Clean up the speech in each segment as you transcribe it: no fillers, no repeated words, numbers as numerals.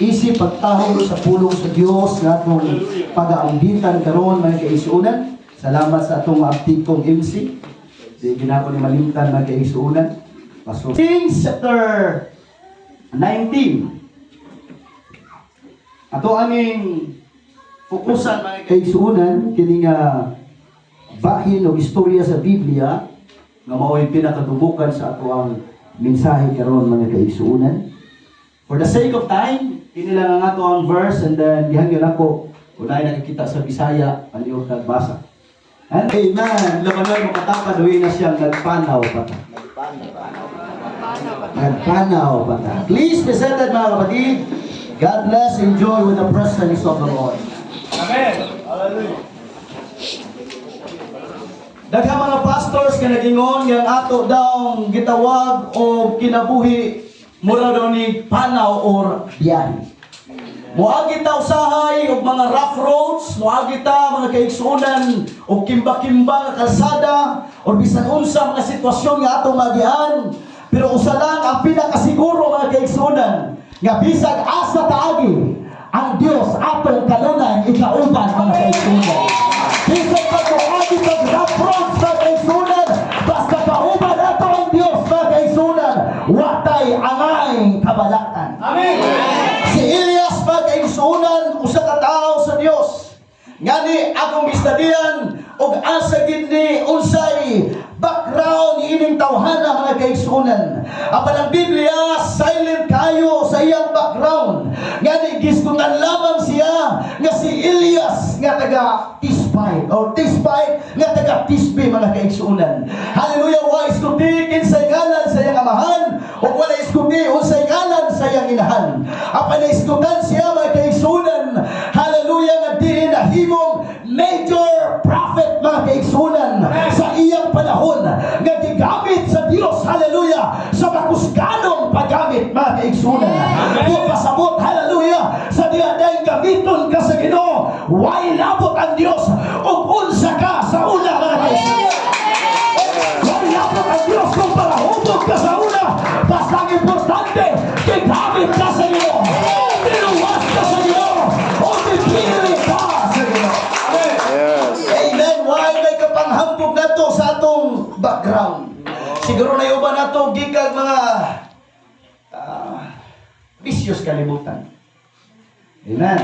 Isip pagtahom sa pulong sa Dios nga atong pagaambitan karon, mga kaigsuonan. Salamat sa atong maaptikong MC. Di ginako ni malimtan, mga kaigsuonan. Pastor Kings chapter 19. Ato aning fokusan, mga kaigsuonan, kini nga bahin og istorya sa Biblia nga mao'y pinakadubukan sa ato ang mensahe karon, mga kaigsuonan. For the sake of time, kini lang ang ato ang verse and then gihangyo nako kung naay nakikita sa Bisaya, palihog tagbasa. And amen, labanan mo katapad, uwi na siyang nagpanaw pa ta. Nagpanaw pa ta. Please be seated, mga kapatid. God bless, enjoy with the presence of the Lord. Amen. Hallelujah. Daghang mga pastors nga nagingon nga ang ato daw gitawag og kinabuhi mura daw ni panaw or biyahe. Moagi ta usahay og mga rough roads, moagi ta, mga kaigsuonan, og kimba-kimba nga kalsada or bisan unsa mga sitwasyon nga atong magian. Pero usa lang ang pinakasiguro, mga kaigsuonan, nga bisag asa taagi, ang Dios atong kanunay ikauban, mga kaigsuonan. Bisag pag moagi pag rough roads, mga kaigsuonan, basta kauban ato ang Dios, mga kaigsuonan, watay angay kabalakan. Amen. Si Elias, mga kaigsuonan, usa ka tawo sa Dios. Ngani akong gistadiyan og asa gid ni, unsay background ining tawhana, mga kaigsuonan. Apan ang Biblia silent kayo sa iyang background. Ngani gisgutan lamang siya nga si Elias nga taga Tishbite or Tishbite nga taga Tisbe, mga kaigsuonan. Hallelujah, wa isguti kinsay ngalan sa iyang amahan ug wala isguti unsay ngalan sa iyang inahan. Apan naisgutan siya, mga kaigsuonan. Hallelujah, nga diin nahimong major prophet, mga kaigsuonan, sa iyang panahon nga gigamit sa Dios, hallelujah, sa makusganong paggamit, mga kaigsuonan. Di pasabot, hallelujah, sa diha dahil gamiton ka sa Ginoo, way labot ang Dios ug unsa ka sa una, mga kaigsuonan. Way labot ang Dios kung palahubog ka sa una. Basta ang importante, gigamit ka sa Ginoo. Tinuwas ka sa Ginoo. O gipili ka sa Ginoo. Yes. Amen. Why may kapanghambog nato sa atong background? Siguro na uban nato gikag mga bisyos kalibutan. Amen.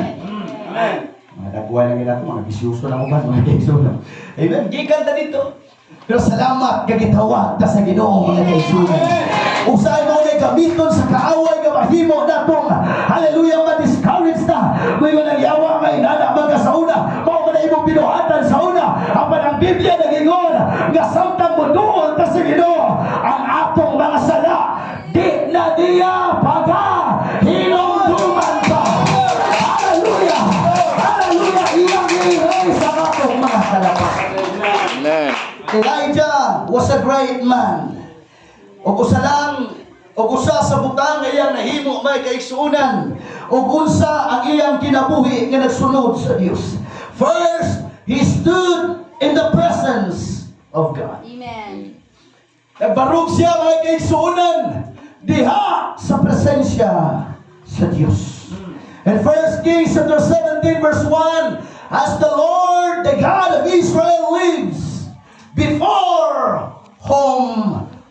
Amen. Mga dagway lang nato, mga bisyoso na uban, mga kaigsuonan. Amen. Gikan ta dito. Pero salamat kay gitawag ta sa Ginoo, mga kaigsuonan. Usahay mo na gamiton sa kaaway nga mahimo natong, hallelujah, ma-discourage ta. Moingon ang yawa nga inana mga sa una, mao man na imong binuhatan sa una. Apan ang Biblia nagingon nga samtang moduol ta sa Ginoo, ang atong mga sala di na niya paga hinumduman pa. Hallelujah! Hallelujah! Iyang i-erase ang atong mga kalapasan. Amen. Elijah was a great man. Ug usa lang ug usa sa butang nga iyang nahimo, may kaigsuonan, ug unsa ang iyang kinabuhi nga nagsunod sa Dios. First, he stood in the presence of God. Amen. Nagbarog siya, mga kaigsuonan, diha sa presensya sa Dios. In 1 Kings chapter 17 verse 1, "As the Lord, the God of Israel, lives, before whom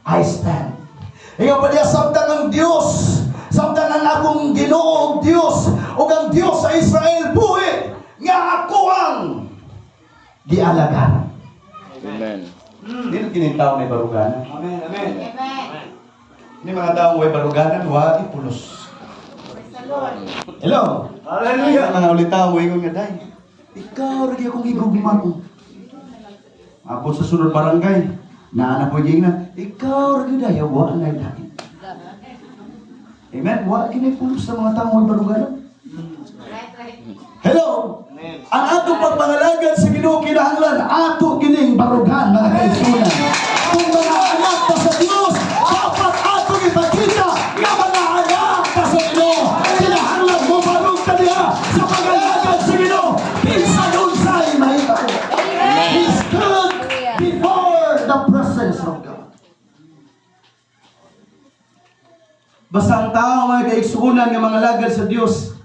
I stand." Ingon pa niya, samtang ang Dios, samtang ang akong Ginoo ug Dios, ug ang Dios sa Israel buhi, nga ako ang gialagaran. Amen. Dili kini tao may baruganan. Amen. Amen. Amen. Ni mga tao may baruganan, wagi pulos. Praise the Lord. Hello. Hallelujah. Mga ulit tao ingon nga, "Day. Ikaw ra gyud akong gigugma ko." Abot sa sunod barangay, naa na po na, "Ikaw ra gyud, day, wa na lain." Amen. Wa kini pulos sa mga tao may baruganan. Right. Hello. Amen. Ang atong pagpangalagad sa Ginoo kinahanglan ato kining barugan, mga kaigsuonan. Kung mga anak ta sa Dios, dapat atong ipakita nga mga anak ta sa Ginoo. Kinahanglan mo barug ta diha sa pangalagad sa Ginoo. Bisan unsay mahitabo. He stood before the presence of God. Basta ang tao, mga kaigsuonan, nga mga lagad sa Dios,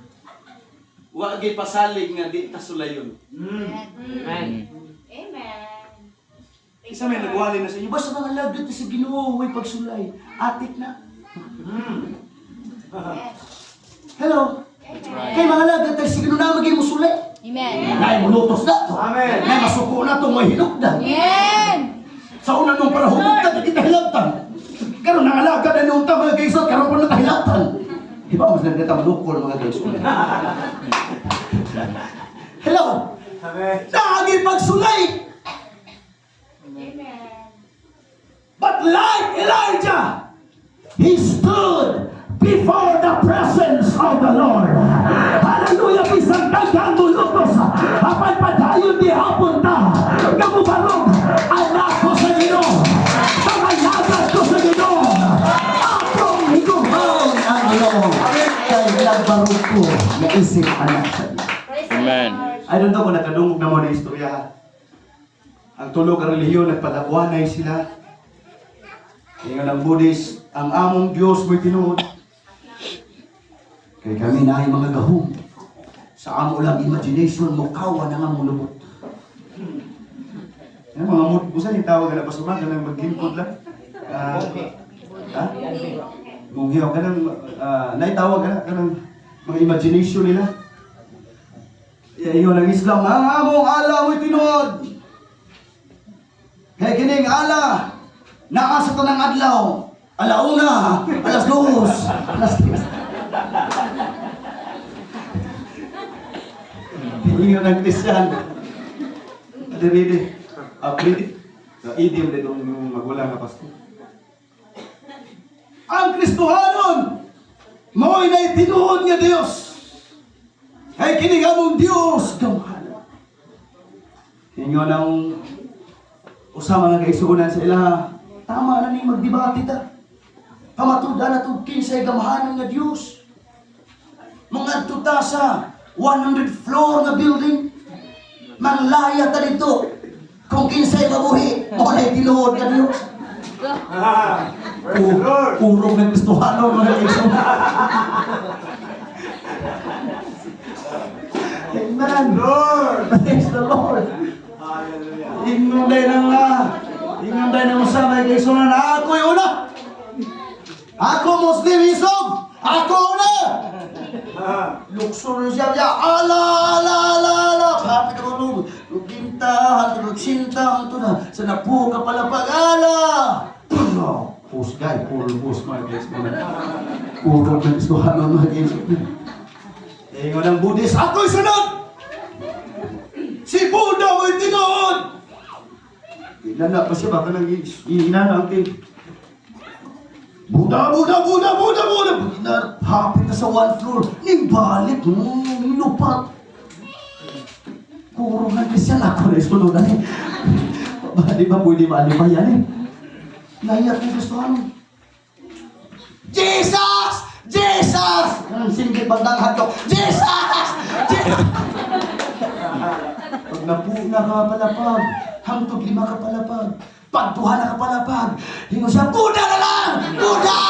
Wa gyud pasalig nga di ta sulayon. Amen. Thank Isa may you, Lord. nagwali na sa inyo. Basta mga lagad sa Ginoo, way pagsulay. Atik na. Yes. Hello. Amen. Kay mga lagad sa Ginoo na maging musulay. Amen. Nay mulutos na to. Amen. Nay masuko na to, may hinugdan. Amen. Sa una nung panahon, ta kita hilabtan. Karon nangalaga na nung ta mga kaigsoon, karon pa nakahilabtan. Iba mas nang kita manukol mga kaigsoon. Hello. Amen. Naagi pagsulay. Amen. But like Elijah, he stood before the presence of the Lord. Hallelujah! Bisan daghang mulutos, apan padayon di hapon ta. Namubarog, anak ko sa Ginoo. Mga lagad ko sa Ginoo. Atong higugmaon ang Ginoo. Kay nagbarog ko nga isip anak sa Ginoo. Praise the Amen. Lord. I don't know kung nakadungog na mo na istorya ha. Ang tulo ka relihiyon, nagpalabuanay sila. Ingon ang Buddhist, ang among Diyos mo'y tinuod. Kay kami na ay mga gahom. Sa amo lang imagination mo kawa na nga mo lubot. Yan, mga mood, usa yung tawag na pasuman, kanang maglingkod lang. Ah, ha? Munghiyaw, kanang, naitawag ka na, kanang mga imagination nila. Ingon ang Islam, ang among ala mo'y tinuod. Kay kining ala, naa sa tanang adlaw, 1:00, 2:00, 3:00. Ingon ang Christian. Diri, ah, pwede. Idim din yung magulang nga pastor. Ang Kristohanon, mo'y nay tinuod nga Dios. Kay kining among Dios gamhanan. Ingon ang usa mga kaigsuonan sa ila, tama na ning magdebate ta. Pamatud-an na tug kinsay gamhanan nga Dios. Mangadto ta sa 100 floor nga building. Manglaya ta dito. Kung kinsay mabuhi, mo nay tinuod nga Dios. Praise the Lord! Urong ng Kristohano, mga kaigsuonan. Amen. Lord! Praise the Lord. Hallelujah. Ingon day nang ingon day nang usa may kaigsuonan, ako'y una. Ako Muslim isog. Ako una. Luxor siya siya. Ala ala ala ala. Kapit ako nung luginta, hantong lugsinta, hantong na sa napuho ka palapag ala. Puno. Pusgay, pulbos mga kaigsuonan. Urong ng Kristohano mga kaigsuonan. Ingon ang Buddhist, ako'y sunod! Si Buddha mo'y tinuod! Inana pa siya, baka nang inana ang team. Buddha, Buddha, Buddha, Buddha, Buddha! Buddha, hapit na sa one floor. Nimbalik, lupat. Kuro na Kristiyan, ako na isunod na eh. Ba, di ba pwede maalibay yan eh? Layat ng Kristiyano. Jesus! Jesus! Ang singgit bandang hadlok. Jesus! Jesus! Pag napuna ka palapag, hangtod lima ka palapag, pagduha na ka palapag, hingo siya, Buddha na lang! Buddha!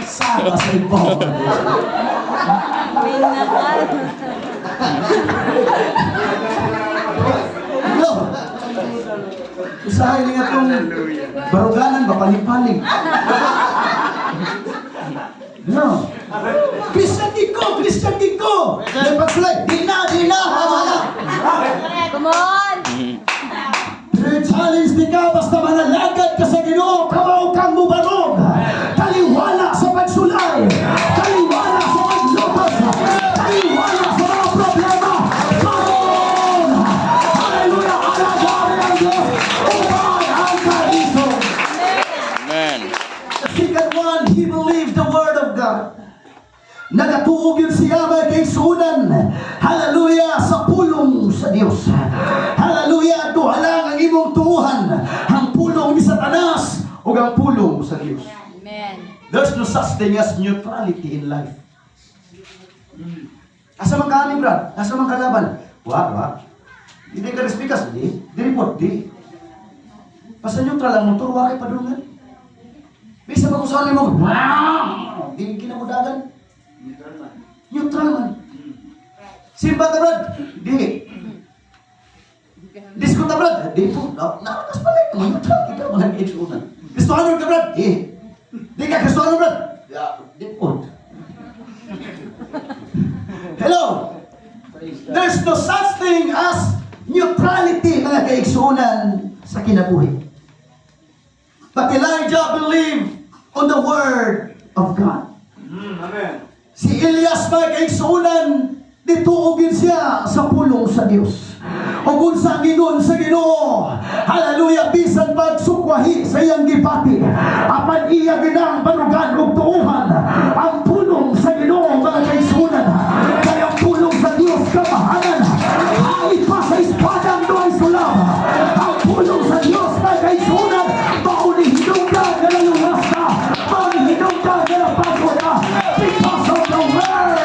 Saka sa ibaw. No! Usahay nga itong baruganan ba, paling-paling. No. Christian din ko! Christian din ko! May pagsulay, di na, di na! Wala! Come on. Pero challenge di ka, basta manalagad ka sa Ginoo, kamaw kang mubarog. Taliwala sa pagsulay, taliwala sa paglutos, taliwala sa mga problema. Barog! Hallelujah! Alagari ang Diyos, upang ang kaisog. Amen. Second one, he believed the word of God. Nagatuog yun siya mga kaigsuonan. Hallelujah! Sa pulong sa Dios. Hallelujah! Duha lang ang imong tuuhan. Ang pulong ni Satanas o ang pulong sa Dios. Amen. There's no such thing as neutrality in life. Asa man ka ani, Brad? Asa man kalaban? Wa, wa. Hindi ka respikas, di. Di report, di. Basta neutral ang motor, wa kay padungan. Bisa pa kung saan mo, wow! Di kinamudagan. Neutral man. Simba ta, brad? Di. Disco ta, brad? Di po. Nakakas pala ito. Neutral kita, mga kaigsunan. Kristohanon ka, brad? Di. Di ka Kristohanon, brad? Yeah, di po. Hello? There's no such thing as neutrality, mga kaigsunan, sa kinabuhi. But Elijah believed on the word of God. Amen. Si Elias, mga kaigsunan, nituogin siya sa pulong sa Dios. Ug unsa ang ingon sa Ginoo. Hallelujah, bisan pag sukwahi sa iyang gibati, apan iya ginang barugan ug tuuhan ang pulong sa Ginoo, mga kaigsunan. Kay ang pulong sa Dios kamahalan, hait pa sa espadang duhay sulab. Ang pulong sa Dios, mga kaigsunan, mao ni hinungdan nga naluwas ka, mao ni hinungdan nga nabago ka because of the word.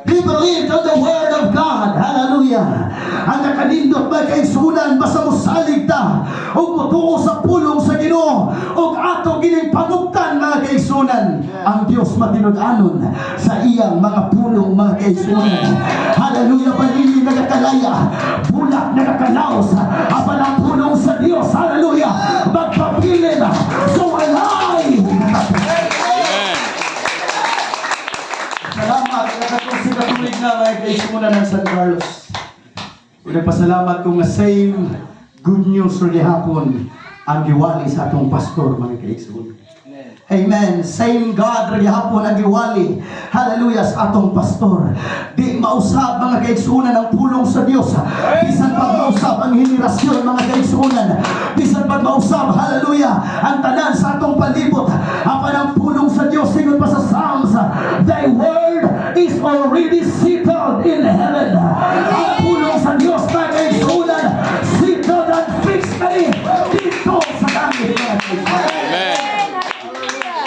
He believed on the word of God. Hallelujah. Ang nakanindot, mga kaigsunan, basta mosalig ta ug motuo sa pulong sa Ginoo ug ato gining pamugtan, mga kaigsunan, ang Dios matinud-anon sa iyang mga pulong, mga kaigsunan. Hallelujah, balili nagakalaya, bulak nagakalaos, apan ang pulong sa Dios, hallelujah, magpabilin sa walay Amen. Salamat, 14 ka tuig na, mga kaigsunan ng San Carlos. Unang pasalamat ko nga same good news ra gihapon ang giwali sa atong pastor, mga kaigsunan. Amen. Same God ra gihapon ang giwali, hallelujah, sa atong pastor. Di mausab, mga kaigsunan, ang pulong sa Dios. Bisan pag mausab ang henerasyon, mga kaigsunan. Bisan pag mausab, hallelujah, ang tanan sa atong palibot. Apan ang pulong sa Dios, ingon pa sa Psalms, "Thy word is already settled in heaven." Ang pulong sa Dios, mga kaigsunan, settled and fixed na ni dito sa langit, mga kaigsunan. Amen.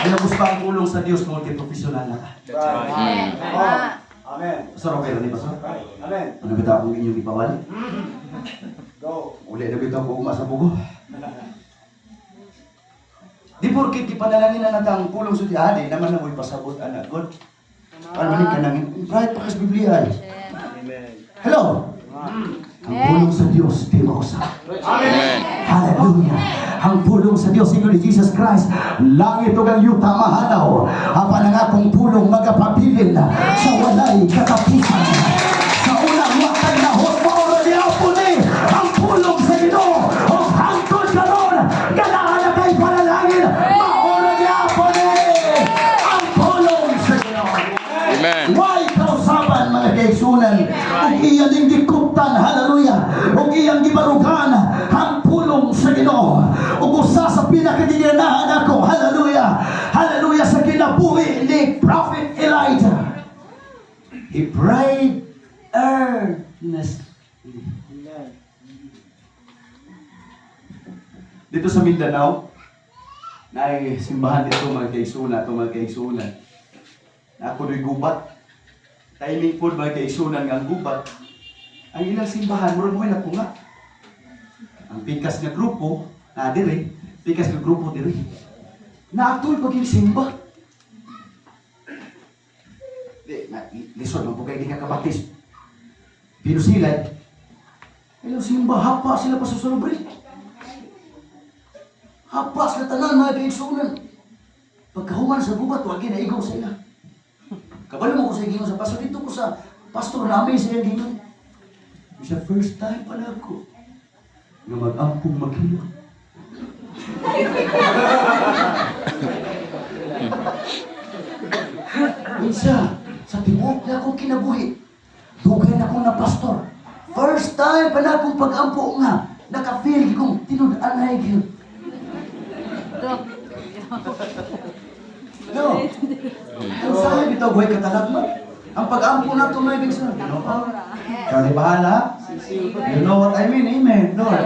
Alam mo ba ang pulong sa Dios, multi-professional na ka. Amen. Tama. Amen. Pastor, okay rin, Pastor? Amen. Ano ba akong inyong ipawali? Go. Uli na bitaw ko ugma sa bugo. Di porkit di panalangin na natang pulong sa Dios, di naman na mo'y pasabot anak God. Ano man ka nangin? Right pa kas Biblia ay. Hello. Ang pulong sa Dios di mausab. Amen. Hallelujah. Ang pulong sa Dios, ingon ni Jesus Christ, "Langit ug ang yuta mahanaw, apan ang akong pulong magapabilin sa walay katapusan." Sa unang wa kay nahot, mao ra gihapon ni ang pulong sa Ginoo ug hangtod karon ganahan na kay panalangin, mao ra gihapon ni ang pulong sa Ginoo. Amen. Why kausaban, mga kaigsunan, ug iya ning gikuptan, hallelujah, ug iyang gibarugan ang pulong sa Ginoo. Ug usa sa pinakagiganahan ako, hallelujah, hallelujah, sa kinabuhi ni Prophet Elijah, he prayed earnestly. Dito sa Mindanao, na simbahan dito, mga kaigsunan, ito mga kaigsunan. Na ako gubat. Timing po, mga kaigsunan, nga ang gubat. Ang ilang simbahan, murag mo napunga. Ang pikas nga grupo, na dire, pikas nga grupo dire. Naatoy pag yung simba. Di, na, lisod man po kayo di ka kabatis. Pero sila, ilang simba, hapa sila pa sa bre. Hapa sila tanan, mga kaigsunan. Pagkahuman sa gubat, wagi na igaw sa ila. Kabalo mo ko sa gingon sa pastor. Dito ko sa pastor namin sa iyang gingon. Sa first time pala ako nga mag-ampong maghilot. Minsa, sa tibuok na akong kinabuhi, dugay na akong na pastor. First time pala akong pag-ampo nga, naka-feel kong tinud-anay gyud. Ito. No. Ang sabi bitaw buhay katalagman. Ang pag-ampo na ito may bigsa. You know, Charlie bahala. You know what I mean? Amen. Lord.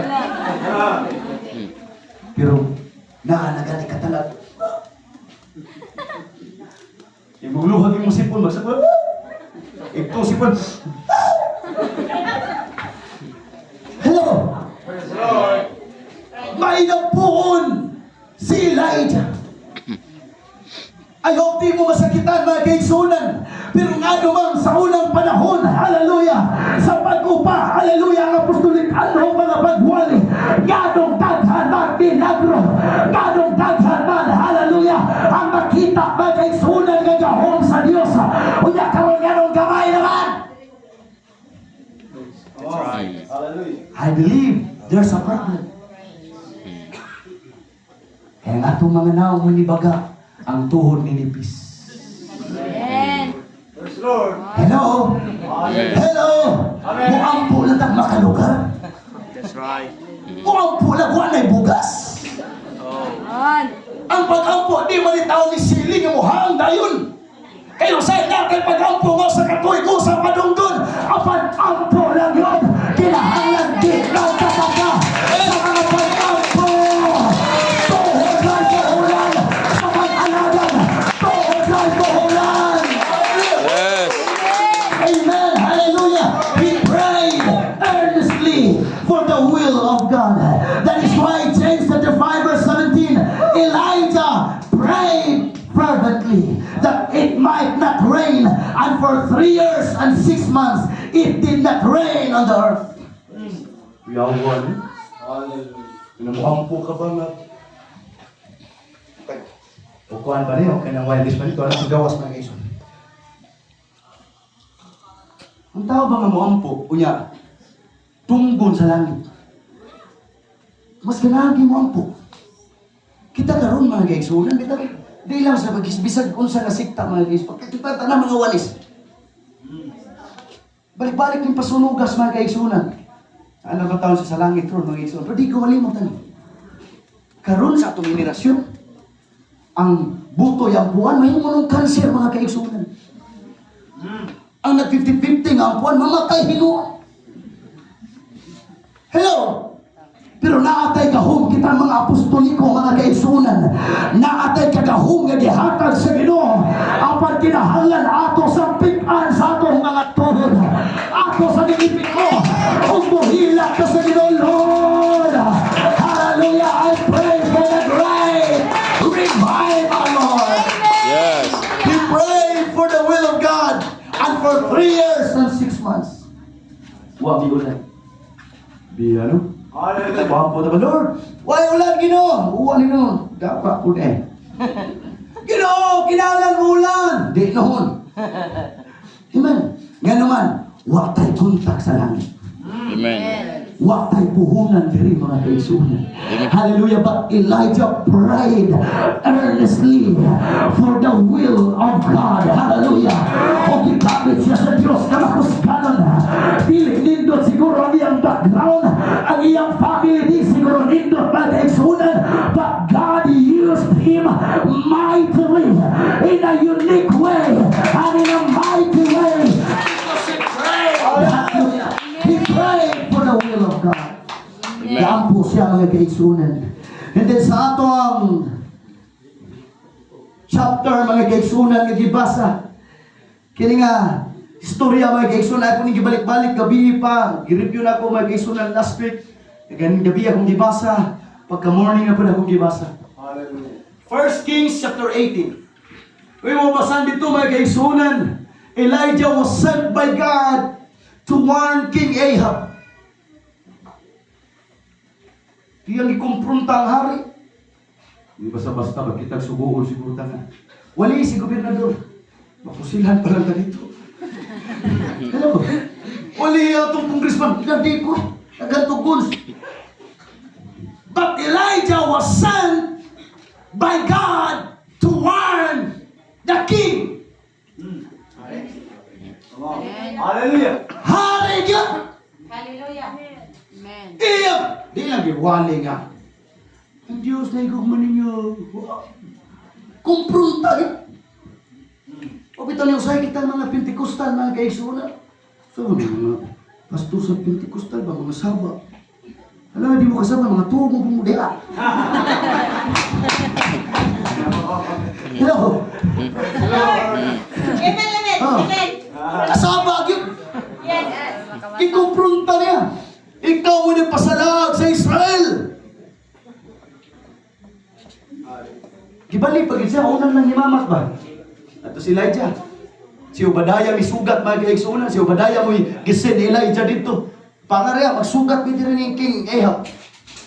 Pero naa na gani katalag. Imugluhag yung sipon, magsakot. Ito sipon. Hello. May napuon si Elijah. I hope di mo masakitan, mga kaigsunan. Pero nga naman sa unang panahon, hallelujah, sa pag-upa, hallelujah, ang apostolik ano mga pagwali, nganong daghan man milagro, nganong daghan man, hallelujah, ang makita, mga kaigsunan, nga gahom sa Dios. Unya karon nganong gamay naman. Come on. Hallelujah. I believe there's a problem. Kaya nga itong mga naong baga, ang tuhod ninipis. Amen. Praise the Lord. Hello? Hallelujah. Hello? Amen. Muampo lang tag makalugar. That's right. Muampo lang, wala na'y bugas. On. Ang pag-ampo, di man ni siling ang muhang dayon. Kayo sa natin pag-ampo nga sa katuig o sa padungdon. Ang pag-ampo lang yun. Kinahanglan di lang kapag sa mga pag-ampo. Tuhod lang puhunan sa pag-alagan. Tuhod lang puhunan. Yes. Amen. Hallelujah. He prayed earnestly for the will of God. That is why James chapter 5 verse 17, Elijah prayed fervently that it might not rain. And for 3 years and 6 months, it did not rain on the earth. Yawan. Hallelujah. Pinamuampo ka ba nga? Ukuan pa rin, okay ng wireless pa nito. Alam gawas mga guys. Ang tao ba nga moampo, unya, tunggon sa langit. Mas ganahan mo ampo. Kita karon, mga kaigsunan, kita di lang sa pagisbisag unsa nga sikta, mga guys. Pagkita na mga walis. Balik-balik yung pasunugas, mga kaigsunan. Ano ba taon sa langit ron, mga kaigsunan? Pero di ko malimutan. Karon sa atong henerasyon, ang buto yung buwan, may ng kanser, mga kaigsunan. Ang nag 50-50 nga ang buwan, mamatay hinuon. Hello? Pero naatay gahom kita mga apostoliko, mga kaigsunan. Naatay kagahom nga gihatag sa Ginoo. Apan kinahanglan ato sa pikan sa atong mga tuhod. Ato sa nilipit ko. Ug muhilak ka sa Ginoo, Lord. Hallelujah! I pray for the great revival, Lord. Yes. He prayed for the will of God and for 3 years and 6 months. Wa mi ulan. Bi ano? Hallelujah. Muampo na ba, Lord? Why ulan, Ginoo? Uwan ni noon. Dapat po eh. Ginoo, kinahanglan mo ulan. Di noon. Amen. Nga naman, wa tay kontak sa langit. Amen. Wa tay puhunan diri, mga kaigsunan. Hallelujah. But Elijah prayed earnestly for the will of God. Hallelujah. O gigamit siya sa Diyos na makusganon. Dili nindot siguro ang iyang background, ang iyang family di siguro nindot, mga kaigsunan. But God used him mightily in a unique way and in a mighty way. Because he prayed. Hallelujah. He prayed for the will of God. Amen. Gaampo siya, mga kaigsunan. And then sa ato ang chapter, mga kaigsunan, nga gibasa. Kini nga istorya, mga kaigsunan, ako ni gibalik-balik gabi pa. Gi-review na ako, mga kaigsunan, last week. Ganing gabi akong gibasa. Pagka morning na po na akong gibasa. Hallelujah. First Kings chapter 18. We mo basan dito, mga kaigsunan. Elijah was sent by God to warn King Ahab. Iyang ikumpronta ang hari. Di basta-basta magkitag suguol siguro ta nga. Wali si gobernador. Mapusilhan pa lang ta dito. Hello? Wali atong congressman. Hindi ko. Nagantugol. But Elijah was sent by God to warn the king. Come on. Hallelujah. Hari niya. Hallelujah. Amen. Iya. Di lang giwali nga. Ang Diyos na igugma ninyo. Kumpronta yun. O bitaw niyo usahay kita mga Pentecostal, mga kaigsunan. So, mga pastor sa Pentecostal ba, mga saba. Alam, di mo kasama, mga tuwo mo pumudela. Hello? Amen, amen, Ah. amen. Kasaba, gyud. Yes. Ikumpronta niya. Ikaw mo ni pasalag sa Israel. Gibalik pag siya, unang nang imama Salamat ba? Ato si Elijah. Si Obadiah misugat mga kaigsunan. Si Obadiah mo'y gisin ni Elijah dito. Pangarya, magsugat mi diri ni King Ahab.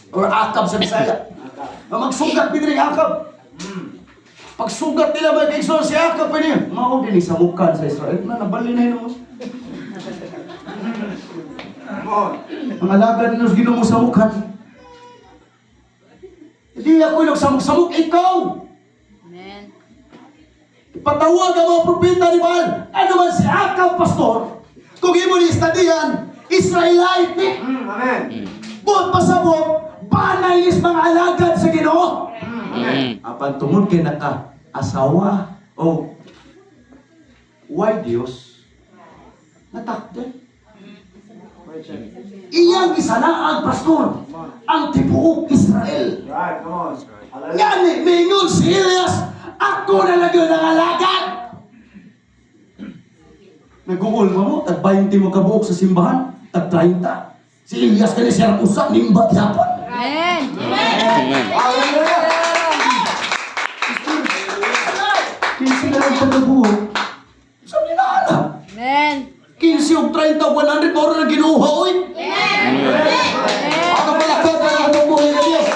Or Akab sa Bisaya. Magsugat mi diri Akab. Pagsugat nila mga kaigsunan si Akab pa niya. Mao din sa mukan sa Israel. Na nabali na hinuon. Come on. Ang alagad nila sa Ginoo sa mukan. Hindi ako nagsamok-samok, ikaw! Amen. Patawag ang mga propeta ni Baal. Ano man si Akab, pastor? Kung imo ni istadihan, Israelite ni. Amen. Buot pasabot, banay is mga alagad sa Ginoo. Apan tungod kay naka asawa o why Dios natakdan. Iyang isanaag, pastor, ang tibuok Israel. Right, come on. Hallelujah. Gani, mingon si Elias, ako na lang yun ang alagad. Nag-uul mo mo, tag 20 mo kabuok sa simbahan, tag 30. Si Elias kani siya ang usa, nimbat yapon. Amen. Amen. Hallelujah. 15 na lang pagkabuok. Saan nila alam? Amen. 15 og 30, 100, moro na ginuha, oy. Ako pala ko, para atong buhay na Diyos.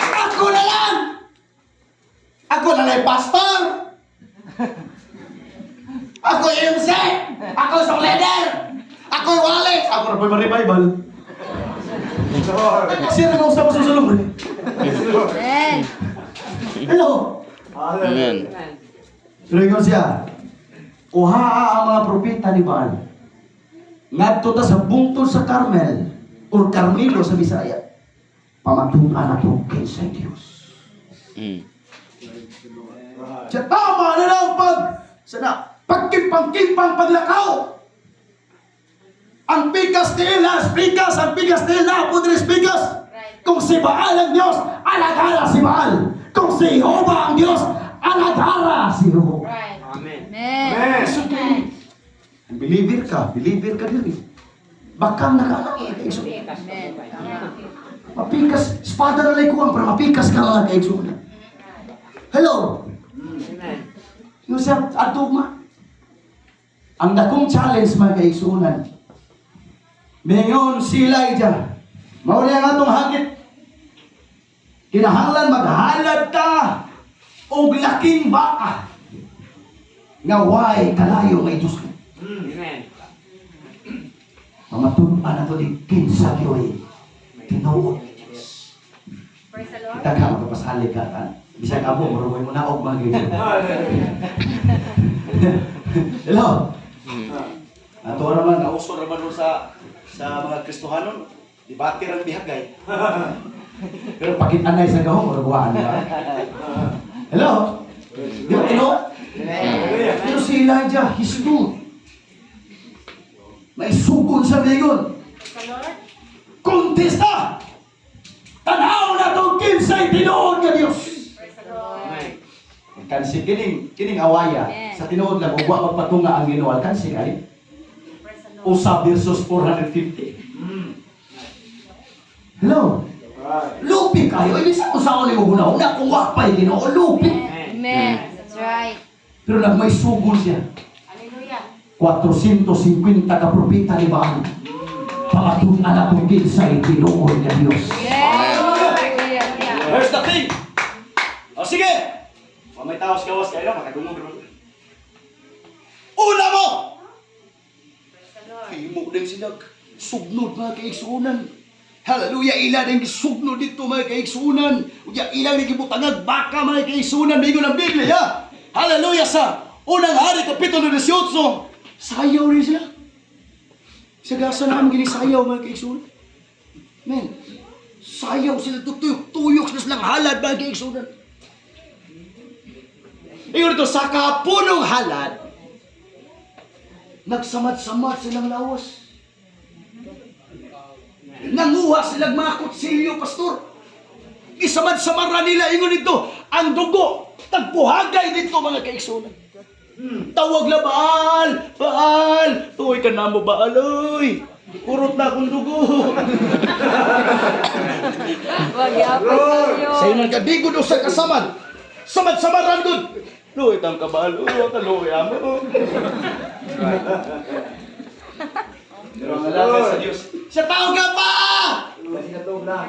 Ako na lang! Ako na lang yung pastor! Ako yung MC! Ako yung leader! Ako yung wallet! Ako na po yung revival. Lord. Sino na usap sa sulong? Amen. Hello? Hallelujah. Amen. Pero ingon siya, uhaa ang mga propeta ni Baal. Ngadto ta sa bungtod sa Carmel or Carmelo sa Bisaya. Pamatuan na to kinsa Dios. Right. Siya tama na lang pag sana pagkimpang-kimpang paglakaw. Ang pikas ni Elias, pikas, ang pikas ni Elias, pudris pikas. Kung si Baal ang Diyos, alagara si Baal. Kung si Jehovah ang Diyos, alagara si Jehovah. Right. Amen. Amen. Ang believer ka diri. Bakang nakaanang eh, kaigsoon. Amen. Mapikas, espada na lang kuwang, pero mapikas ka mga kaigsoon. Hello? Yung siya, adugma. Ang dakong challenge mga kaigsuonan. Mingon si Elijah. Mao ni ang atong hangit. Kinahanglan maghalad ta og laking baka nga way kalayo may Diyos. Mamatun-an ato ni kinsa gyoy tinuod ni Diyos. Praise the Lord. Kita ka magpapasalig ka kan. Bisag amo murag mo naog mga gid. Hello. Ato ra man nauso ra man ro sa mga Kristohanon, debate ra bihagay. Pero pakit-anay sa gahom murag waan ba? Hello. Di ba tinuod? Hallelujah. Pero si Elijah, he stood. May sugod sa lingon. Praise the Lord. Kontesta! Tanaw na itong kinsay tinuod nga Diyos. Praise the Lord. Kansi kining kining awaya Amen. sa tinuod lang ug wa magpatunga ang Ginoo kansi ay Praise the Lord. usa versus 450. Hello. Right. Lupi kayo ibig sa usaon nimo hunahuna kung wa pa'y Ginoo lupi. Amen. That's right. Pero nagmay sugod siya. Hallelujah. 450 ka propeta ni Baal. Pamatun-an atong kinsay tinuod nga Dios. Yes. Hallelujah. Here's the thing. O sige. Kung may taos gawas kayo na, makadungog ron. Una mo! Praise the Lord. Himo din sila. Sugnod mga kaigsunan. Hallelujah, ila din gisugnod dito mga kaigsunan. Unya ilang din gibutangag baka mga kaigsunan. Mingon ang Biblia. Hallelujah sa unang hari kapitulo 18. Sayaw rin sila. Sa gasa namin ginisayaw mga kaigsunan. Men, sayaw sila tuyok-tuyok sila silang halad mga kaigsunan. Ingon ito, sa kapunong halad, nagsamad-samad silang lawas. Nanguha silang mga kutsilyo, pastor. Gisamad-samara nila, ingon ito, ang dugo, tagpuhagay dito mga kaigsunan. Tawag na Baal! Baal! Tuoy ka na mo, Baal, oy! Kurot na akong dugo. Wag yapon kayo. Sa inang kadigod o sa kasamad. Samad-samaran gud. Luwi tang kabalo, kaluwi amo. Pero ang alaga sa Diyos. Sa tao ka pa!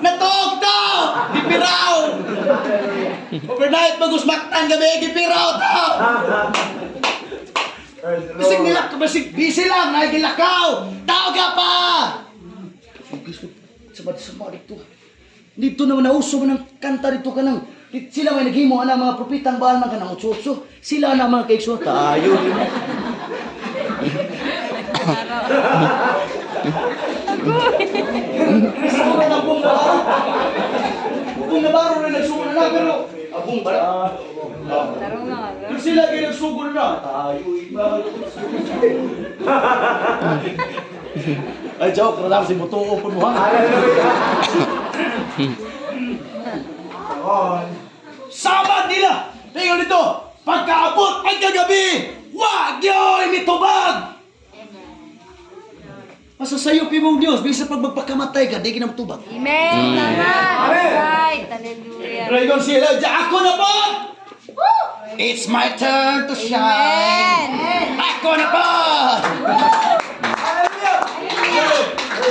Natog to! Gipiraw! Overnight magusmaktan gabi, gipiraw to! Praise the Bisig Lord. nila, bisig busy lang, nagilakaw. Tao ka pa! Samad-samad dito. Dito naman nauso man ang kanta dito ka nang sila may naghimo ana mga propetang baal man kanang utso-utso. Sila na mga kaikso tayo din mo. Sugod na bung nabaro. Bung nabaro rin nagsugod na pero abong bara. Tarong nga. Pero sila kay nagsugod na. Tayo iba. Ay joke, ra si butuo pud mo ha. Hallelujah. Come on. Samad nila. Tingnan dito, pagkaabot pagkagabi, wag yoy mitubag. Masasayo pi mong Dios, bisa pag magpakamatay ka, di ginang tubag. Amen. Tama. That's right. Hallelujah. Pero ingon si Elijah, ako na po! It's my turn to shine. Amen. Ako na po!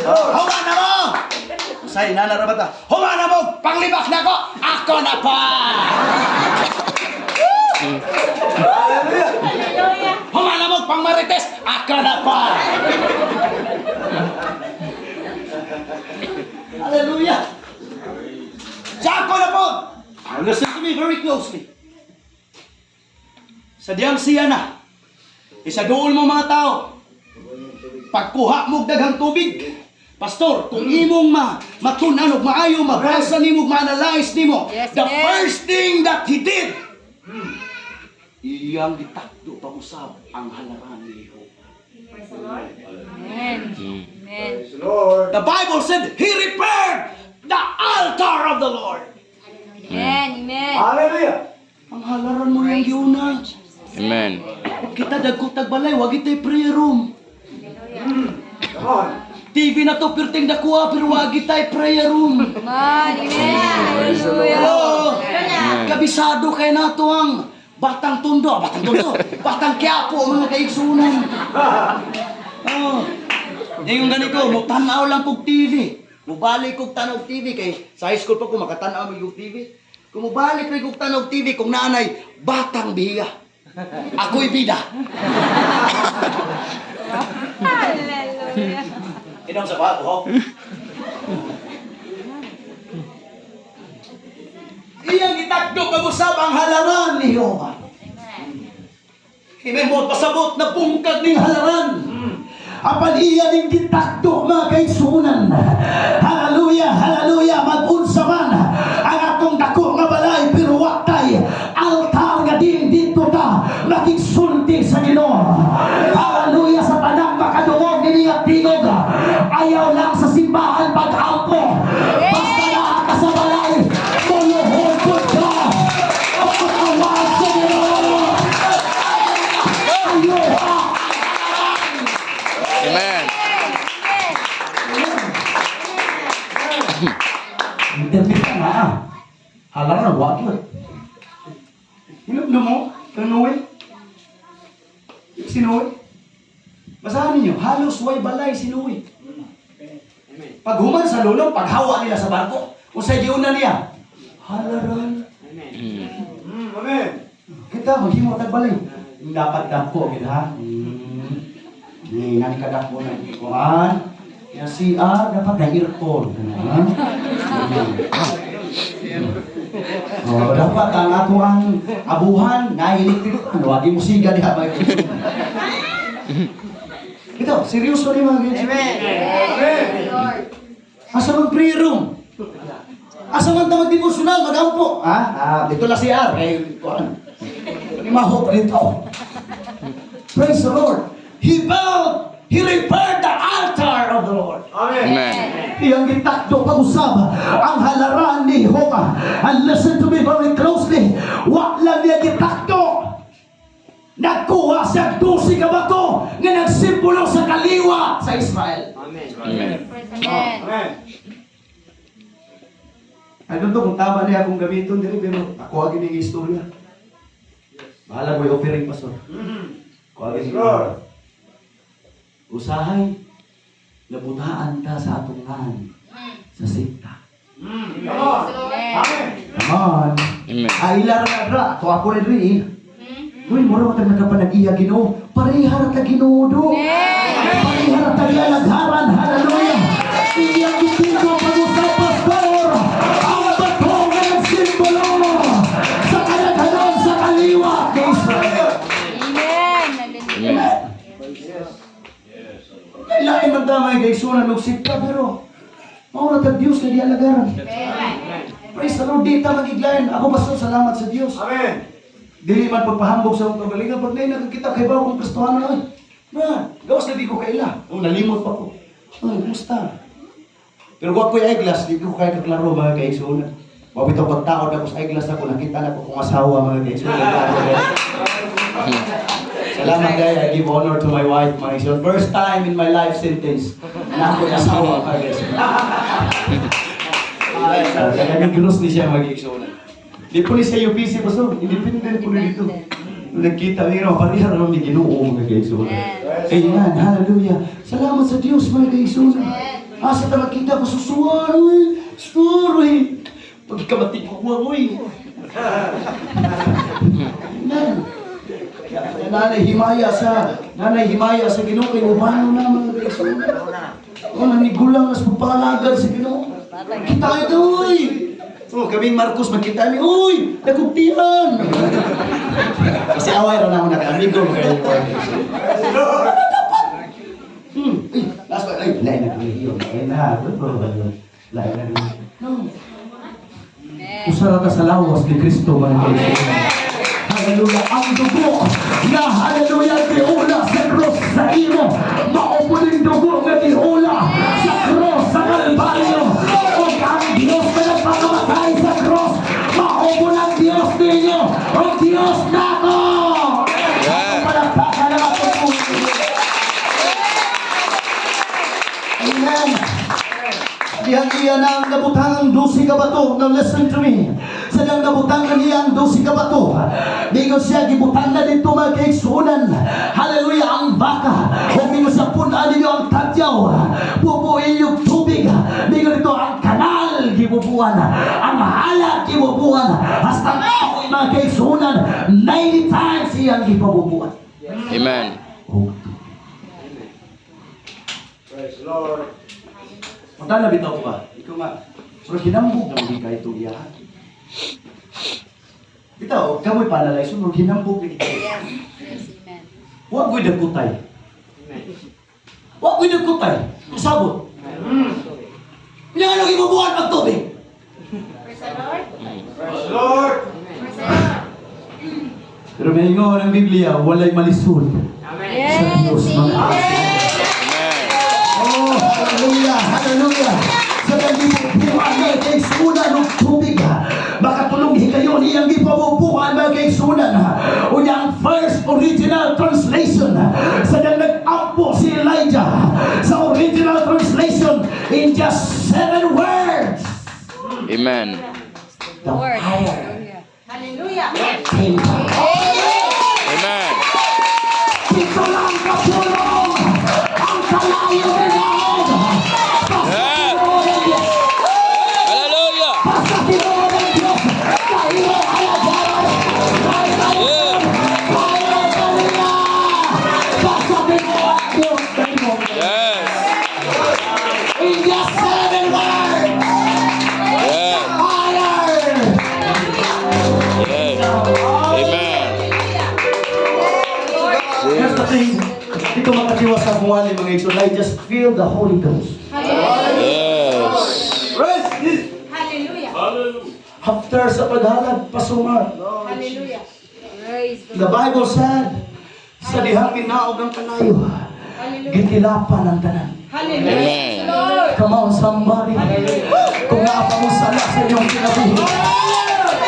Huma na mo! Say, nana ra ba ta? Huma na mo! Panglibak na ko! Ako na pa! Hallelujah. Huma na mo! Pangmarites! Ako na pa! Hallelujah! Sa ako na po! Now listen to me very closely. Sa diyang siya na, isa dool mo mga tao, pagkuha mo daghang tubig, Pastor, kung imong ma matun-an og maayo, mabasa nimo, ma-analyze nimo, Yes, the amen. first thing that he did, iyang gitakdo pag-usab ang halaran ni Jehovah. Amen. Amen. Praise the Lord. The Bible said he repaired the altar of the Lord. Amen. Amen. Hallelujah. Ang halaran mo yung giuna. Amen. Kita dagko tagbalay, wag itay prayer room. Come on. TV na to pirting dakuha pero wag itay prayer room. Amen. Amen. Hallelujah. Oh, kabisado kay nato ang Batang Tondo, Batang Tondo, Batang Quiapo mga kaigsunan. Oh. Ngayon ganito, mo tanaw lang kog TV. Mubalik kog tanaw TV kay sa high school pa ko makatanaw mig og TV. Kung mubalik rin kog tanaw TV kung naanay Batang Biya. Ako'y bida. Hallelujah. Inaw sa bago, ho? Iyang itakdo pag-usap ang halaran ni Jehovah. Amen mo, pasabot na pungkag ning halaran. Apan iya ning gitakdo mga kaigsuonan. Hallelujah, hallelujah, mag-unsa man ang atong dako nga balay pero wa tay altar nga din dito ta makigsulti sa Ginoo. Hallelujah, sa tanang makadungog nini nga tingog. Ayaw lang sa simbahan pag-ampo. Basta naa ka sa balay, muluhod pud ka. Pagkawag sa Ginoo. Ayuha. Amen. Interview ka nga ah. Halaran, wag yun. Hinapno mo? Kang Noe? Si Noe? Basahan ninyo, halos way balay si Noe. Paghuman sa lulong, paghawa nila sa barko, unsay giuna niya? Halaran. Amen. Kita maghimo tag balay. Dapat dako gid ha. Ni nani ka dako na kuan. Ya si ah dapat na aircon. Ha? Oh, dapat ang ato ang abuhan na electric fan. Wagi mo siga diha ba. Ito, seryoso ni mga ganyan. Amen. Lord. Asa man prayer room? Asa man ta magdevotional, magampo? Ha? Ah, dito lang si R. Kay, kuan. Ni mahok dito. Praise the Lord. He built, he repaired the altar of the Lord. Amen. Amen. Iyang gitakdo pag-usab ang halaran ni Jehovah. And listen to me very closely. Wa lang niya gitakdo. Nagkuha siya 12 ka bato nga nagsimbolo sa kaliwa sa Israel. Amen. Amen. Amen. I don't know kung tama niya akong gamiton diri, pero ako agi ning istorya. Bahala ko offering, pastor. Ako agi Yes, ning Lord. Usahay, nabutaan ta sa atong ngan sa sekta. Come on. Amen. Amen. Come on. Amen. Ay, ila ra ra. To ako rin rin eh. Uy, mura mo tag nakapanag-iya Ginoo. Pareha ra ta Ginoo do. Pareha ra ta lalagharan. Hallelujah. Iyang gitiko pag-usap, pastor. Ang bato nga nagsimbolo sa kadaghanon sa kaliwa ni Israel. Amen. Hallelujah. Amen. Kailangan man ta mga kaigsunan og sikta, pero mao ra tag Dios nga gialagaran. Praise the Lord, di ta magiglain. Ako, pastor, salamat sa Dios. Amen. Dili man pagpahambog sa akong kagalingan, pag naay nakakita kay ba akong Kristohano na, na, gawas na di ko kaila. Oh, nalimot pa ko. Ay, kumusta? Pero kung ako'y eyeglass, di ko kaya kaklaro, mga kaigsunan. Mabitaw pagtaod ako sa eyeglass ako, nakita na ko kung asawa, mga kaigsunan. Salamat guys, I give honor to my wife, mga kaigsunan. First time in my life sentence na ako'y asawa, mga kaigsunan. Nagagros ni siya, mga kaigsunan. Di po ni siya UPC, pastor. Independent po ni dito. Nagkita, pero pareha naman may Ginoo, mga kaigsunan. Amen, hallelujah. Salamat sa Diyos, mga kaigsunan. Asa ta makita ko susuan, uy. Pastor, uy. Pagkamati ko, uy. Amen. Kaya nanay himaya sa Ginoo kay ubano na, mga kaigsunan. Oh, nanigulang nas pagpalagad sa Ginoo. Kita ito, uy. Oh, kaming Marcos magkita ni, uy, nagugtian. Kasi away ra na ako naka-amigo mga kaigsunan. Ay, last one. Ay, lain na yun. Lain na. Lain na. No. Usara ta sa lawas ni Kristo, mga kaibigan. Hallelujah. Ang dugo na, hallelujah, giula sa cross sa imo. Mao po din dugo nga giula sa cross sa Kalbaryo. Ug ang Diyos na nagpakamatay sa cross, mao po ang Diyos ninyo. O Diyos nako. Yeah. Palakpakan ang atong puso. Amen. Dihang iya na ang nabutang ang 12 ka bato. Now listen to me. Sa dihang nabutang niya ang 12 ka bato, Mingon siya, gibutang na dito, mga kaigsunan. Hallelujah, ang baka. O mingon sa punan ninyo ang tadyaw. Bubuin yung tubig. Mingon dito ang kanal, gibubuan. Ang halag, gibubuan. Hasta ngayon, mga kaigsunan, 90 times iyang gipabubuan. Amen. Oh. Praise the Lord. Punta na bitaw ko ba? Ikaw nga. Pero hinambog na maging kahit itong iyahan. Bitaw, kamoy panalay, sunod hinambog na kita. Yes, amen. Huwag ko'y nagkutay. Huwag ko'y nagkutay. Kasabot. Hindi nga nang ibubuhan magtubig. Praise the Lord. Praise the Lord. Praise the Lord. Pero may ingon ang Biblia, walay malisod sa Diyos, mga Amen. Amen. Oh, hallelujah, hallelujah. Sa gibubuhan, mga kaigsunan, ng tubig. Makatulong higayon iyang gipabubuhan, mga kaigsunan. Unya ang first original translation. Sa dang nag-ampo si Elijah. Sa original translation, in just seven words, Amen. the Lord. fire Hallelujah. came down. Amen. Pito lang kapulong ang kalayo ni Daod. Basta tinuod ng Diyos. Hallelujah. Basta tinuod ng Diyos. Kahiro alagaran. Kahiro Kaya kaniya. Basta tinuod ng Diyos. Kahiro. In just seven words, fire. Amen. Here's the thing. Dito makatiwas sa buwan mga igsoon. I just feel the Holy Ghost. Praise this. Hallelujah. After sa paghalad, pasumar. Hallelujah. Praise the The Bible said, sa dihang minaog ang kalayo, Hallelujah. gitilapan ang tanan. Hallelujah. Amen. Lord. Come on, somebody. Kung naa pa mo sala sa inyong kinabuhi,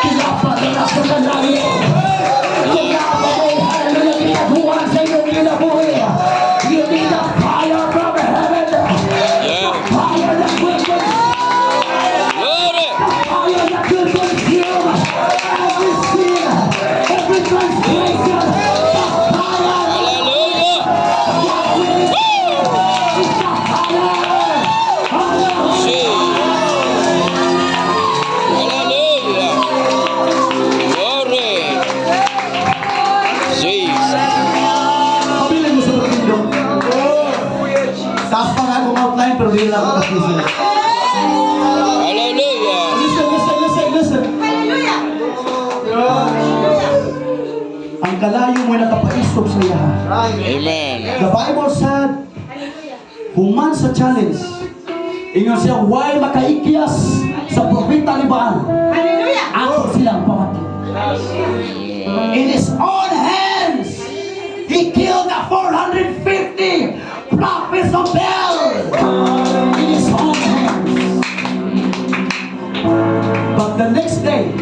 tilapan na sa kalayo. Kung naa pa mo, hallelujah, Amen. The Bible said, human sa challenge, ingon siya, "Why makaikyas sa propeta ni Baal? Ako silang pamatay." In his own hands, he killed the 450 prophets of Baal. In his own hands. But the next day,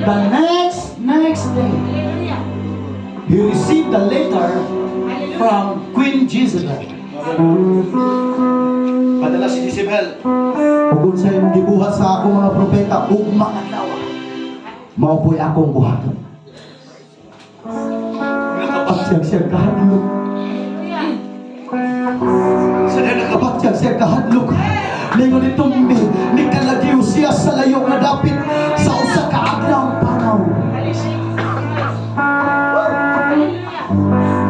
the next, next day, he received a letter from Queen Jezebel. Padala si Jezebel. "Ug unsa imong gibuhat sa akong mga propeta ugma adlaw, mao po'y akong buhaton." Kabatyag siya kahadlok. Sa diha nakabak. Kabatyag siya kahadlok. Ningon ni Tumbi, nikalagyo siya sa layo nga dapit sa usa ka adlaw panaw.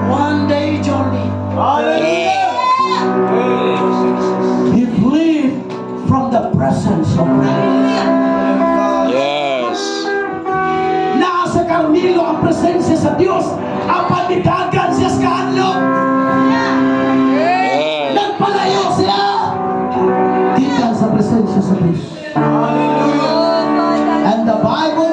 One day journey. Hallelujah. He fled from the presence of God. Naa sa Carmelo ang presensya sa Dios. Apan nitagan siya sa kahadlok. Nagpalayo siya gikan sa presensya sa Dios. And the Bible